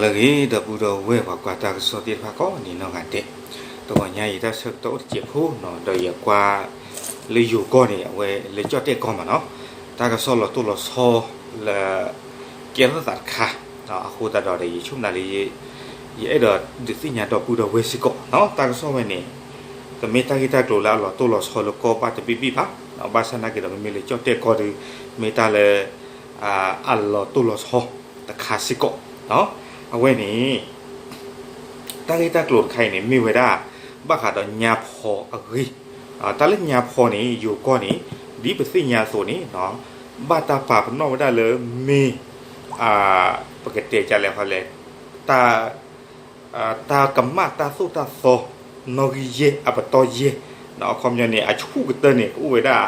ဂ့ၤ ဒီပုၢ်ဒီဝဲၢ်ပှၤကွၢ်တၢ်ကစီၣ်သ့ၣ်တဖၣ်ကိးနံၤနီၢ်ဂၤဒဲး, တဂီၤညါအံၤတၢ်ဆၢကတီၢ်အိၣ်တစဲးဖိနီၤ ဒီးယကွၢ်လၢယိၤကီၢ်န့ၣ် အဝဲလၢကၠီၣ်တဲၣ်ကီၢ်မးနီၤ, တၢ်ကစီၣ်လီၤတိၢ်လီၤဆီလၢ ကဲထီၣ်သးတခါ, အဃိသတးဒီး ယဆိကမိၣ်လၢ ယအဲၣ်ဒိးဒုးသ့ၣ်ညါဒီပုၢ်ဒီဝဲၢ်စ့ၢ်ကီးနီၤ, တၢ်ကစီၣ်ဝဲန့ၣ် တမ့ၢ်တၢ်ဂ့ၢ်တၢ်ကျိၤလၢအလီၤတိၢ်လီၤဆီလၢကီၢ်ဘၣ်တဘ့ၣ်ဘ့ၣ်ဘၣ်, ဘၣ်ဆၣ်သနာ်က့ဒီး မ့မ့ၢ်လၢကၠီၣ်တဲၣ်ကီၢ်ဒီး မ့ၢ်တၢ်လၢ အလီၤတိၢ်လီၤဆီတခါစ့ၢ်ကီး, အဝဲန့ၣ် တၢ်ဂ့ၢ်တၢ်ကျိၤတခါအံၤန့ၣ် မ့ၢ်ဝဲဒၣ် ဘၣ်ဃးဒီးညါဖီအဂ့ၢ်, တၢ်လၢညါဖီန့ၣ် ယိၤကီၢ်န့ၣ် ဒ်ပသ့ၣ်ညါအသိးန့ၣ် ဘၣ်တၢ်ပာ်ပနီၣ်ဝဲဒၣ်လၢမ့ၢ် ပကတဲဒ်လဲၣ်ဃီလဲၣ်, တၢ် တၢ်ကမၣ်တၢ်သိၣ်တၢ်သီနီၣ်ဂံၢ်ယဲၢ်အပတီၢ်ယဲၢ်, အခီပညီန့ၣ် အဆူၣ်ကတၢၢ်န့ၣ် ကအိၣ်ဝဲဒၣ်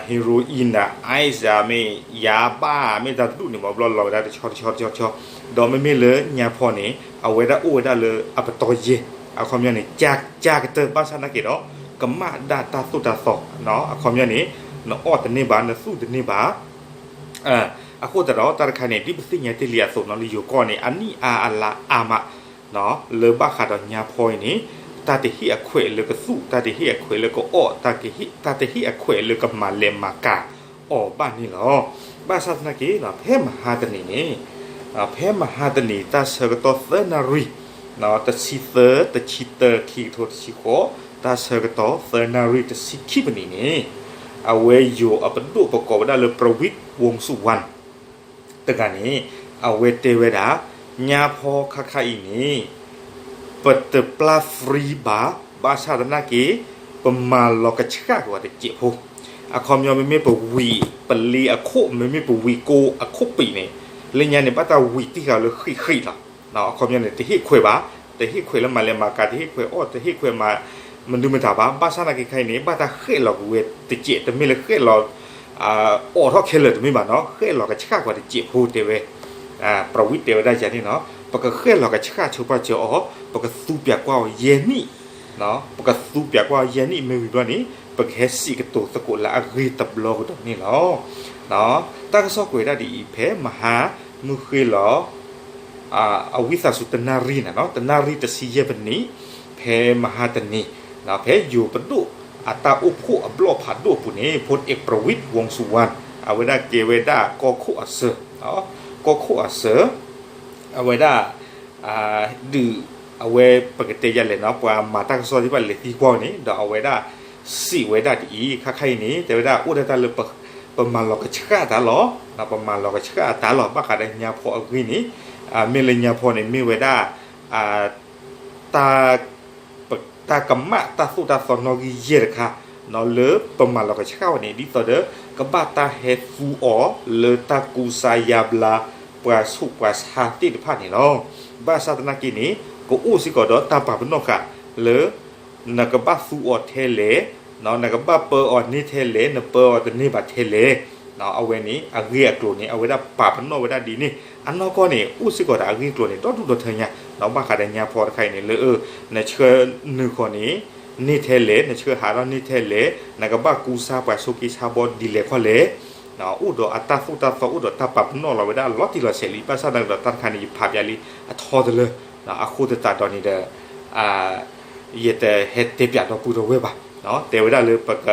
heroin အ ice မ့ၢ်ယါဘၣ် မ့ၢ်တၢ်တဒူၣ်န့ၣ် ဘီဘျီလီၤဝဲဒၣ်တဆီတဆီတဆီတဆီ, ဒီးမ့မ့ၢ်လၢညါဖီန့ၣ် အဝဲဒၣ်အိၣ်ဝဲဒၣ်လၢအပတီၢ်ယဲၢ်, အခီပညီန့ၣ် ကၢ်ကတၢၢ် ဘၣ်ဆၣ်သနာ်က့ဒီး ကမၣ်ဒၣ်တၢ်သိၣ်တၢ်သီ, အခီပညီန့ၣ် နအီၣ်တန့ၢ်ဘၣ် နသူၣ်တန့ၢ်ဘၣ် အဃိသတးဒီး တၢ်တခါန့ၣ် ဒ်ပသ့ၣ်ညါတ့ၢ်လံအသိးနီၤ လၢယိၤကီၢ်န့ၣ် အနံၣ်အါအလါအါမး လၢဘၣ်ဃးဒီးညါဖီအံၤန့ၣ် တၢ်တဟ့ၣ်အခွဲးလၢကသူၣ်, တၢ်တဟ့ၣ်အခွဲးလၢကအီၣ်, တၢ်တဟ့ၣ်အခွဲးလၢကမၤလဲၤမၤကၤအီၤဘၣ်န့ၣ်လီၤ. ဘၣ်ဆၣ်သနာ်က့ ဖဲမဟါတနံၤန့ၣ်, ဖဲမဟါတနံၤ တၢ်ဆၢကတီၢ်သၢနၣ်ရံၣ်, တဆံသၢ, တဆံတၢ, ခံကထိတဆံဃိး, တၢ်ဆၢကတီၢ်သၢနၣ်ရံၣ်တဆံခံပနံးန့ၣ်, အဝဲယိၤအပဒိၣ်ပကိးဝဲဒၣ်လၢ ပြဝံး ဝူစူဝၣ် တဂၤန့ၣ် အဝဲတဲဝဲဒၣ် ညါဖီခါခါအံၤန့ၣ် ပတပျၢ် free ဘၣ်, ဘၣ်ဆၣ်သနာ်က့ ပမၤလီၤကဆှၣ်က့ၤဝဲတစဲးဖိ, အခီပညီ မ့မ့ၢ်ပဝံၤပလ့အခိၣ် မ့မ့ၢ်ပဝံၤကိအခိၣ်ပံာ်န့ၣ် လၢညါန့ၣ် ဘၣ်တၢ်ဝံၤတံၢ်ဃာ်လၢဃံးဃံးလီၤ. အခီပညီန့ၣ် တဟ့ၣ်ခွဲးဘၣ်, တဟ့ၣ်ခွဲးလၢမၤလဲၤမၤကၤ, တဟ့ၣ်ခွဲးအီၣ်, တဟ့ၣ်ခွဲးမၤ မနုၤမတၤဘၣ်, ဘၣ်ဆၣ်သနာ်က့ခါအံၤန့ၣ် ဘၣ်တၢ်ဃဲၣ်လီၤက့ၤဝဲတစဲး, တမ့ၢ်လၢဃဲၣ်လီၤ အိးထီၣ်ခဲလၢာ်တမ့ၢ်ဘၣ်နီၤ, ဃဲၣ်လီၤကဆှၣ်ကွၢ်တစဲးဖိတဲဝဲ, ပြဝံးတဲဝဲဒၣ်ယၤန့ၣ်နီၤ, ပကဃဲၣ်လီၤကဆှၣ်ဆိပာ်စၢၤအီၤ, ပကသူပၠးကွၢ်အီၤယဲၢ်နံၣ်, ပကသူပၠးကွၢ်အီၤယဲၢ်နံၣ် မ့ၢ်ဝံၤဘျီန့ၣ် ပကဟဲစံးကတိၤသကိးလၢအဂ့ၢ်တဘျီကဒီးန့ၣ်လီၤ. တၢ်ကစီၣ်ကွဲးဒၣ်ဒ်အံၤ ဖဲမဟါမုၢ်ဃ့လီၤ အဝံသးစူၤတနၣ်ရံၣ်န့ၣ်နီၤ, တနၣ်ရံၣ်တဆံယဲၢ်ပနံး, ဖဲမဟါတနံၤ, ဖဲယိၤပဒိၣ်အတၢ်အိၣ်ဖှိၣ်အဘျီၣ်ဖးဒိၣ်အပူၤန့ၣ် ဖုၣ်အ့း ပြဝံး ဝူစူဝၣ် အဝဲဒၣ်ကဲဝဲဒၣ်ကီၢ်ခိၣ်အစၢၤ, ကီၢ်ခိၣ်အစၢၤ, အဝဲဒၣ် ဒုး အဝဲပကတဲယၤလဲၣ်နီၤ, ပှၤမၤတၢ်ကစီၣ်သ့ၣ်တဖၣ်လဲၤသံကွၢ်အီၤန့ၣ် ဒီးအဝဲဒၣ်စံးဝဲဒၣ်ဒ်အံၤ, ခါခါအံၤန့ၣ် တဲဝဲဒၣ်အိၣ်ဒၣ်တၢ်လၢ ပမၤလီၤကဆှၣ်တၢ်လီၤ, ပမၤလီၤကဆှၣ်တၢ်လီၤ ဘၣ်ဃးဒီးညါဖီအဂ့ၢ်န့ၣ်, မ့ၢ်လၢညါဖီန့ၣ် မ့ၢ်ဝဲဒၣ် တၢ် တၢ်ကမၣ်တၢ်သိၣ်တၢ်သီနီၣ်ဂံၢ်ယဲၢ်တခါ, လၢပမၤလီၤကဆှၣ်ဝဲန့ၣ် ဒ်သိးဒီး ကဘၣ်တၢ်ဟဲသူအီၤလၢတၢ်ကူစါယါဘျါ ပှၤဆူးပှၤဆါသ့ၣ်တဖၣ်န့ၣ်လီၤ. ဘၣ်ဆၣ်သနာ်က့န့ၣ် ကအိၣ်စ့ၢ်ကီးဒီးတၢ်ပာ်ပနီၣ်ဃာ်လၢ နကဘၣ်သူအီၤထဲလဲၣ်, နကဘၣ်ပၢအီၤန့ၢ်ထဲလဲၣ်, နပၢအီၤတန့ၢ်ဘၣ်ထဲလဲၣ်, အဝဲန့ၣ် အဂ့ၢ်အကျိၤန့ၣ် အဝဲဒၣ်ပာ်ပနီၣ်ဝဲဒၣ်ဒ်န့ၣ်, အနီၢ်ကီၢ်န့ၣ် အိၣ်စ့ၢ်ကီးဒီးအဂ့ၢ်အကျိၤန့ၣ် ဒီဒူၣ်ဒီထၢညါ, ဘၣ်ဃးဒီးညါဖီတခါအံၤန့ၣ် လၢ နဆှၢနုာ်ဃီၤန့ၣ် န့ၢ်ထဲလဲၣ်, နဆှၢဟးထီၣ်န့ၢ်ထဲလဲၣ်, နကဘၣ်ကူစါပှၤဆိးက့ဆါဘီဒ်လဲၣ်ခီလဲၣ်, အိၣ်ဒီးအတၢ်သိၣ်တၢ်သီ အိၣ်ဒီးတၢ်ပာ်ပနီၣ်လီၤဝဲဒၣ်လီၤတံၢ်လီၤဆဲးလံ, ဘၣ်ဆၣ်သနာ်က့ဒီးတၢ်တခါန့ၣ် ယဖးပၠးလံအထီတလၢ, အဃိသတးဒီးန့ၣ်ဒီး ယတဟဲတဲပၠးဒီပုၢ်ဒီဝဲၢ်ဘၣ်, တဲဝဲဒၣ်လၢပက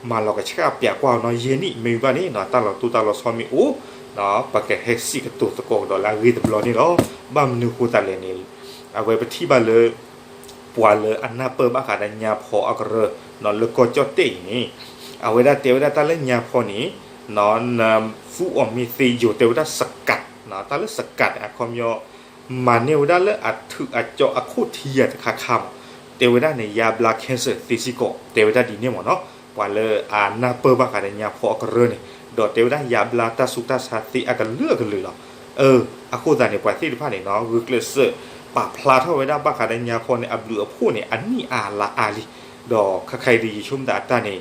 မၤလီၤကဆှၣ်ပၠးကွၢ်အီၤနီၣ်ယဲၢ်နံၣ် မ့ၢ်ဝံၤဘျီန့ၣ် တၢ်လီၤတိၢ်တၢ်လီၤဆီမ့ၢ်အိၣ် ပကဟဲစံးကတိၤသကိးကဒီးလၢအဂ့ၢ်တဘျီန့ၣ်လီၤ. ဘၣ်မနုၤအဃိသတးလဲၣ်န့ၣ် အဝဲပထံၣ်ဘၣ်လၢ ပှၤလၢအနၢ်ပၢၢ်ဘၣ်ဃးဒီးညါဖီအကရၢ လၢကီၢ်ကၠီၣ်တဲၣ်အံၤန့ၣ် အဝဲဒၣ်တဲဝဲဒၣ်တၢ်လၢညါဖီန့ၣ် နသူအီၤမ့ၢ်သ့ယိၤ တဲဝဲဒၣ် စကး, တၢ်လၢ စကး အခီပညီ မၤန့ၢ်ဝဲဒၣ်လၢအထုးအကၠီအခိၣ်ထံယၤတခါခါမး, တဲဝဲဒၣ်န့ၣ် ယါဘျါ cancer သ့စ့ၢ်ကီး တဲဝဲဒၣ်ဒ်န့ၣ်မ့ၢ်နီၤ, ပှၤလၢအနၢ်ပၢၢ်ဘၣ်ဃးဒီးညါဖီအကရၢန့ၣ်, ဒီးတဲဝဲဒၣ်ယါဘျါတၢ်ဆူးတၢ်ဆါသ့အကလုာ်ကလုာ်လီၤ. အဃိသတးန့ၣ် ပှၤသ့ၣ်တဖၣ်န့ၣ်နီၤ ဂုာ်ကျဲးစၢးပာ်ဖျါထီၣ်ဝဲဒၣ်ဘၣ်ဃးဒီးညါဖီန့ၣ် အဘျုးအဖှိၣ်န့ၣ် အနံၣ်အါအလါအါလံ, ဒီးခါခါအံၤဒီး ယဆိကမိၣ်သးအတၢ်န့ၣ်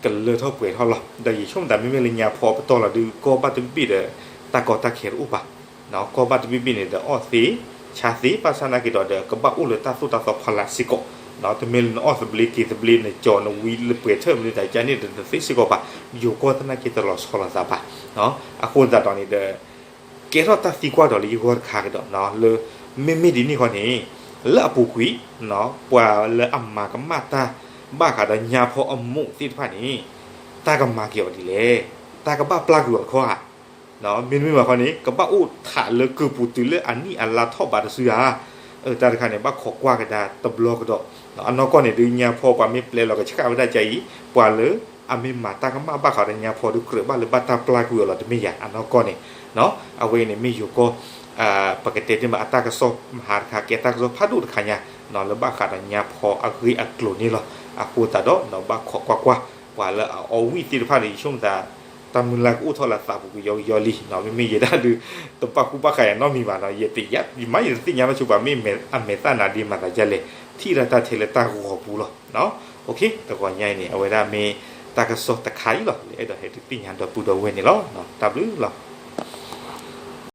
ကလၢထီၣ်ပှဲၤထီၣ်လီၤ. ဒီးယဆိကမိၣ်သးမ့မ့ၢ်လၢညါဖီပတီၢ်လီၤဒုး ကီၢ်ဘၣ်တဘ့ၣ်ဘ့ၣ်ဒီး တၢ်ကီတၢ်ခဲတအိၣ်ဘၣ်, ကီၢ်ဘၣ်တဘ့ၣ်ဘ့ၣ်န့ၣ်ဒီးအီၣ်သ့ ဆါသ့ ဘၣ်ဆၣ်သနာ်က့ဒီး ဒီးကဘၣ်အိၣ်လၢတၢ်သိၣ်တၢ်သီဖီလာ်စ့ၢ်ကီး, တမ့ၢ်လၢနအီၣ်သဘျ့က့ၤသဘျ့ နကၠီနဝံလၢပှဲၤထၢၣ်မနုၤတၢ်ကန့ၣ်ဒီးတသ့စ့ၢ်ကီးဘၣ်, ယိၤကီၢ်သနာ်က့တလီၤဆီလိာ်သးဘၣ်. အဃိသတးဒီးန့ၣ်ဒီး ကဲထီၣ်တၢ်သံကွၢ်ဒီးလၢယဂီၢ်တခါကဒီး လၢ မ့မ့ၢ်ဒ်န့ၣ်ဃီန့ၣ် လၢအပူၤကွံာ် ပှၤလၢအမၤကမၣ်တၢ် ဘၣ်ဃးဒီးညါဖီအမိၢ်သ့ၣ်တဖၣ်န့ၣ် တၢ်ကမၤက့ၤအီၤဒ်လဲၣ်, တၢ်ကဘၣ်ပျၢ်ကွံာ်အီၤတခီဧါ. မ့တမ့ၢ်ဘၣ်ဃီန့ၣ် ကဘၣ်အိၣ်ထးလၢကုၢ်ပူၤတုၤလၢအနံၣ်အလါထီၣ်ဘးတစုဧါ. တၢ်တခါန့ၣ် ဘၣ်ခိးကွၢ်ကဒါတဘျီကဒီး. အနီၢ်ကီၢ်န့ၣ်ဒုး ညါဖီပှၤမ့ၢ်ပျဲလီၤကဆှၣ်ဝဲဒၣ်ကအံၤ ပှၤလၢအမ့ၢ်မၤတၢ်ကမၣ်ဘၣ်ဃးဒီးညါဖီဒုးကြၢးဘၣ်လၢဘၣ်တၢ်ပျၢ်ကွံာ်အီၤလီၤ တမ့ၢ်ဧါ. အနီၢ်ကီၢ်န့ၣ် အဝဲအံၤန့ၣ်မ့ၢ်ယိၤကီၢ် ပကတဲတ့ၢ်မးအတၢ်ကစီၣ်မဟါတခါ ကဲတၢ်ကစီၣ်ဖးဒိၣ်တခါညါ လၢဘၣ်ဃးဒီးညါဖီအဂ့ၢ်အကျိၤန့ၣ်လီၤ. အဃိသတးဒီး ဘၣ်ခိးကွၢ်ကွၢ် ပှၤလၢအအီဝံၣ်သ့ၣ်တဖၣ်န့ၣ် ယဆိကမိၣ်သး တၢ်မုၢ်လၢ်ကအိၣ်ထီၣ်လၢသးပူၤကယီကယီလံ. မ့မ့ၢ်ယဲဒၣ်ဒုး တဘၣ်ဃူဘၣ်ဃးယၤနီတမံၤဘၣ်နီၤ. ယတယါ ယမ့ၢ်ယတသ့ၣ်ညါဘၣ်ဆိပှၤမ့ၢ်အမဲာ်သၣ်နၤဒ်မၤသးဒ်လဲၣ် ထံၣ်ဒၣ်တၢ်ထဲလၢတၢ်ဂီၤပူၤလီၤ. တဂီၤညါအံၤန့ၣ် အဝဲဒၣ်မ့ၢ်တၢ်ကစီၣ်တခါအံၤလီၤ လၢအဲၣ်ဒိးဟဲဒုးသ့ၣ်ညါဒီပုၢ်ဒီဝဲၢ်န့ၣ်လီၤ. တၢ်ဘျုးလီၤ.